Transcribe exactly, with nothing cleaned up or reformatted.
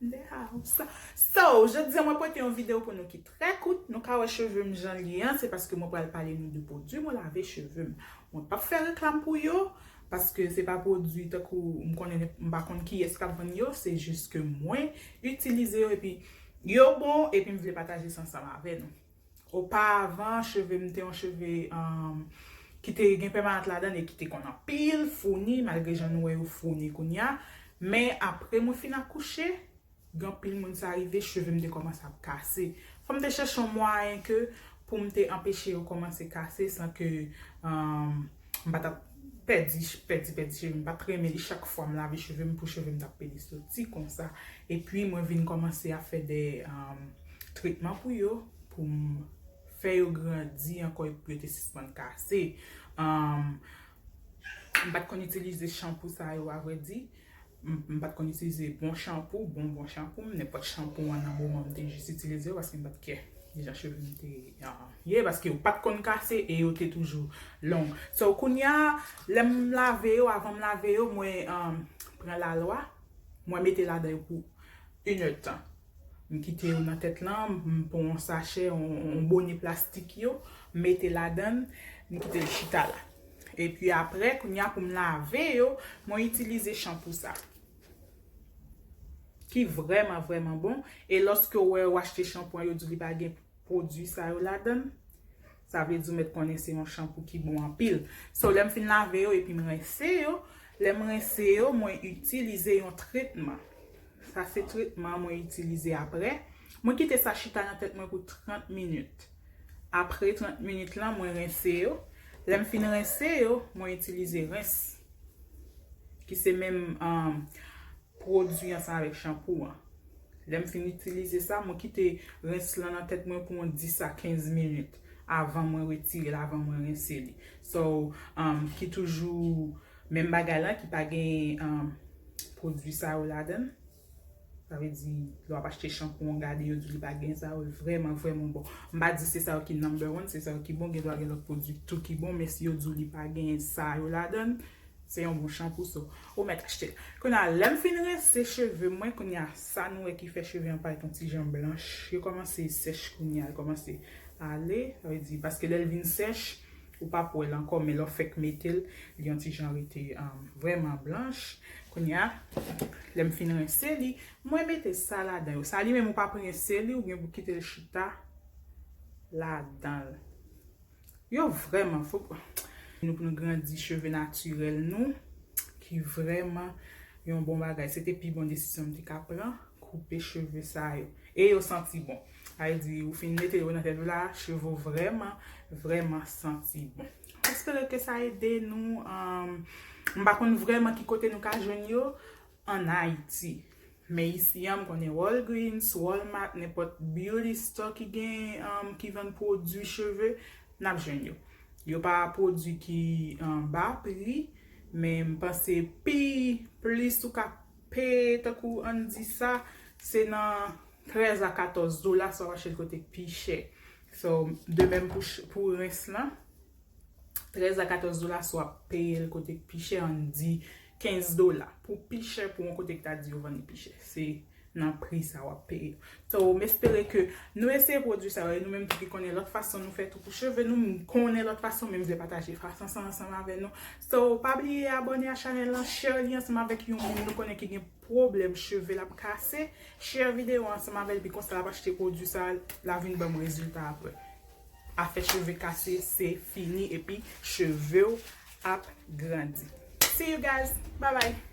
In the house. So, jodi a mwen pote yon videyo pou nou ki trè kout. Nou ka wè cheve m jan l ye an, se paske mwen pral pale nou de pwodui mwen lave cheve m. Mwen p ap fè reklam pou yo, paske se pa pwodui tankou m konnen, m pa konn kiyès k ap vann yo, se jis ke mwen itilize yo epi yo bon, epi m vle pataje sa ansanm avè nou. Oparavan, cheve m te yon cheve, um, ki te gen pèmanant ladan l e ki te konn anpil founi, malgre jan nou wè yo founi kounye a. Men apre mwen fin akouche, gen anpil moun sa rive, cheve m te kòmanse ap kase. Fò m te chèche yon mwayen ke pou m te anpeche yo kòmanse kase san ke, um, m pa t ap pèdi, pèdi, pèdi cheve m. M pa t renmen li chak fwa m lave cheve m pou cheve m t ap peli soti konsa. Epi mwen vin kòmanse ap fè de, um, tretman pou yo, pou m fè yo grandi ankò epi pou yo te sispann kase. Um, m pa t konn itilize chanpou sa yo, avrèdi. M, m pa t konn itilize bon chanpou, bon, bon chanpou. M, nenpòt chanpou an nan moman m te jis itilize yo paske m pa t kè. Deja cheve m te, ah, ye, paske yo pa t konn kase e yo te toujou long. So, kounye a, lè m lave yo, avan m lave yo, mwen, um, pran lalwa, mwen mete ladan yo pou inèdtan. M kite yo nan tèt lan, m pran yon sachè, yon, yon bone plastik yo, m mete ladan l, m kite l chita la. Epi apre, kounye a pou m lave yo, mwen itilize chanpou sa. Ki vrèman, vrèman bon. E lòske w wè w achte chanpou an, yo di w li pa gen pwodui sa yo ladan l, sa vle di w mèt konnen se yon chanpou ki bon anpil. So, lè m fin lave yo epi m rense yo, lè m rense yo, mwen itilize yon tretman. Sa se tretman mwen itilize apre. Mwen kite sa chita nan tèt mwen pou trant minit. Apre trant minit lan, mwen rense yo. Lè m fin rense yo, mwen itilize rens, ki se menm, um, pwodui ansanm avèk chanpou an. Lè m fin itilize sa, mwen kite rens lan nan tèt mwen pou yon dis a kenz minit avan mwen retire l, avan mwen rense li. So, um, ki toujou menm bagay la, ki pa gen, um, pwodui sa yo ladan l. Sa vle di, lè w ap achte chanpou an, gade yo di li pa gen sa yo, vrèman, vrèman bon. M pa di se sa yo ki number one, se sa yo ki bon, gen dwa gen lòt pwodui tou ki bon, men si yo di w li pa gen sa yo ladan l, se yon bon chanpou, so, ou mèt achte l. Kounye a, lè m fin rense cheve mwen, kounye a, sa nou wè ki fè cheve an parèt yon ti jan blanch. Yo kòmanse sèch kounye a, yo kòmanse ale, sa vle di, paske lè l vin sèch, ou p ap wè l ankò, men lè w fèk mete l, li yon ti jan rete, um, vrèman blanch. Kounye a, lè m fin rense li, mwen mete sa ladan yo. Sa li menm ou p ap rense li, ou gen pou kite l chita ladan l. Yo vrèman fò. Nou pou nou grandi cheve natirèl nou, ki vrèman yon bon bagay. Se te pi bon desizyon m te ka pran, koupe cheve sa yo. E yo santi bon. Sa vle di, ou fin mete yo nan tèt ou la, cheve w vrèman, vrèman santi bon. M espere ke sa ede nou. Um, m pa konn vrèman ki kote nou ka jwenn yo ann Ayiti. Men isi a, m konnen Walgreens, Walmart, nenpòt beauty store ki gen, um, ki vann pwodui cheve, n ap jwenn yo. Yo pa pwodui ki, um, ba pri, men m panse pi plis ou ka peye, tankou ann di sa, se nan trèz a katòz dola, si w ap achte l kote k pi chè. So, de menm pou ch-, pou rens lan, trèz a katòz dola, si w ap peye l kote k pi chè, ann di kenz dola. Pou pi chè, pou yon kote k ta di yo vann li pi chè. Se nan pri sa w ap peye. So, m espere ke nou eseye pwodui sa yo, e nou menm tou ki konnen lòt fason nou fè tou pou cheve nou, m konnen lòt fason, men m vle pataje fason sa ansanm avè nou. So, pa bliye abòne a chanèl lan, share li ansanm avèk yon moun nou konnen ki gen pwoblèm cheve l ap kase, share videyo ansanm avè l, epi konsa l ap achte pwodui sa, l a vin ban m rezilta apre. Afè cheve kase, se fini, epi cheve w ap grandi. See you guys. Bye bye.